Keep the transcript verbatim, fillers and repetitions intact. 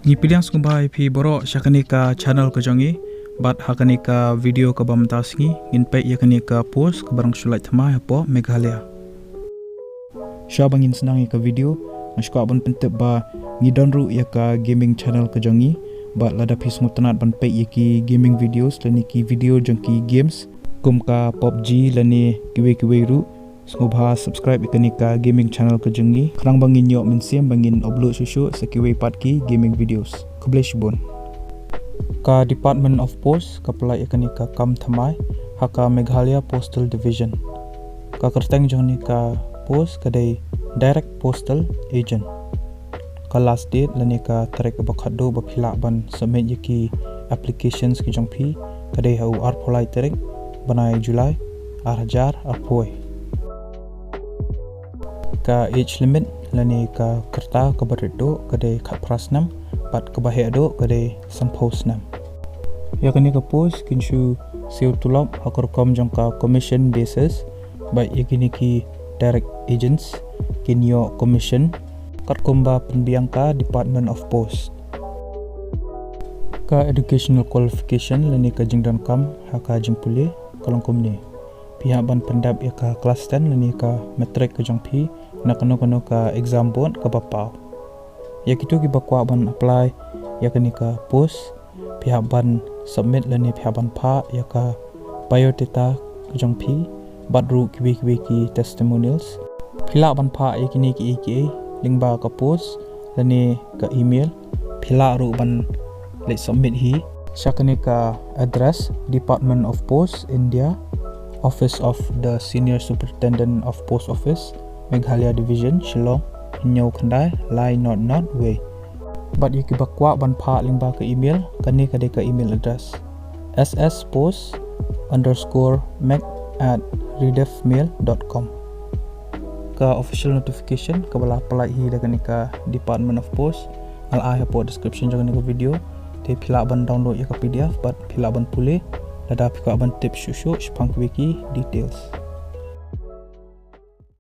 Ngi pdiang sngewbha ïa phi baroh sha kane ka channel ka jong ngi, bad ha kane ka video kaba mynta sngi ngin peit ïa kane ka post kaba rang shu lait thymmai hapoh Meghalaya. Shuwa ba ngin sdang ïa ka video, nga sngewkwah ban pyntip ba ngi don ruh ïa ka gaming channel ka jong ngi, bad lada phi sngewtynnad ban peit ïa ki gaming videos lane ki video jong ki games kum ka PUBG lane kiwei kiwei ruh, sngewbha subscribe ïa kane ka gaming channel ka jong ngi, khnang ba ngin ïoh mynsiem ba ngin upload shuh shuh sa kiwei pat ki gaming videos. Khublei shibun. Ka Department of Post ka pynlait ïa kane ka kam thymmai ha ka Meghalaya Postal Division. Ka kyrteng jong kane ka post ka dei Direct Postal Agent. Ka last date lane ka tarik kaba khatduh ba phi lah ban submit ïa ki applications ki jong phi ka dei ha u arphew lai tarik bnai July ar hajar arphew. Ka age limit lane ka rta kaba rit duh ka dei khatphra snem, bad kaba heh duh ka dei sanphew snem. Ïa kane ka post kin shu siew tulop ha ka rukom jong ka commission basis, bad ïa kine ki direct agents kin ïoh commission katkum ba pynbiang ka Department of Post. Ka educational qualification lane ka jingdonkam ha ka jingpule ka long kumne: phi hap ban pyndep ïa ka klas ten lane ka matric ka jong phi na kano kano ka exam board kaba paw. Ïa kito kiba kwah ban apply ïa kane ka post, phi hap ban submit lane phi hap ban phah ïa ka biodata ka jong phi, bad ruh kiwei kiwei ki testimonials. Phi lah ban phah ïa kine kiei kiei lyngba ka post lane ka email. Phi lah ruh ban leit submit hi sha kane ka address: Department of Post, India, Office of the Senior Superintendent of Post Office, Meghalaya Division, Shillong, hynñiew khyndai lai not not wei. Bad ïa kiba kwah ban phah lyngba ka email, kane ka dei ka email address: sspost underscore meg at rediffmail dot com. Ka official notification kaba la pynlait hi da kane ka Department of Post nga la ai hapoh description jong kane ka video. Te phi lah ban download ïa ka P D F bad phi lah ban pule lada phi kwah ban tip shuh shuh shaphang kiwei ki details.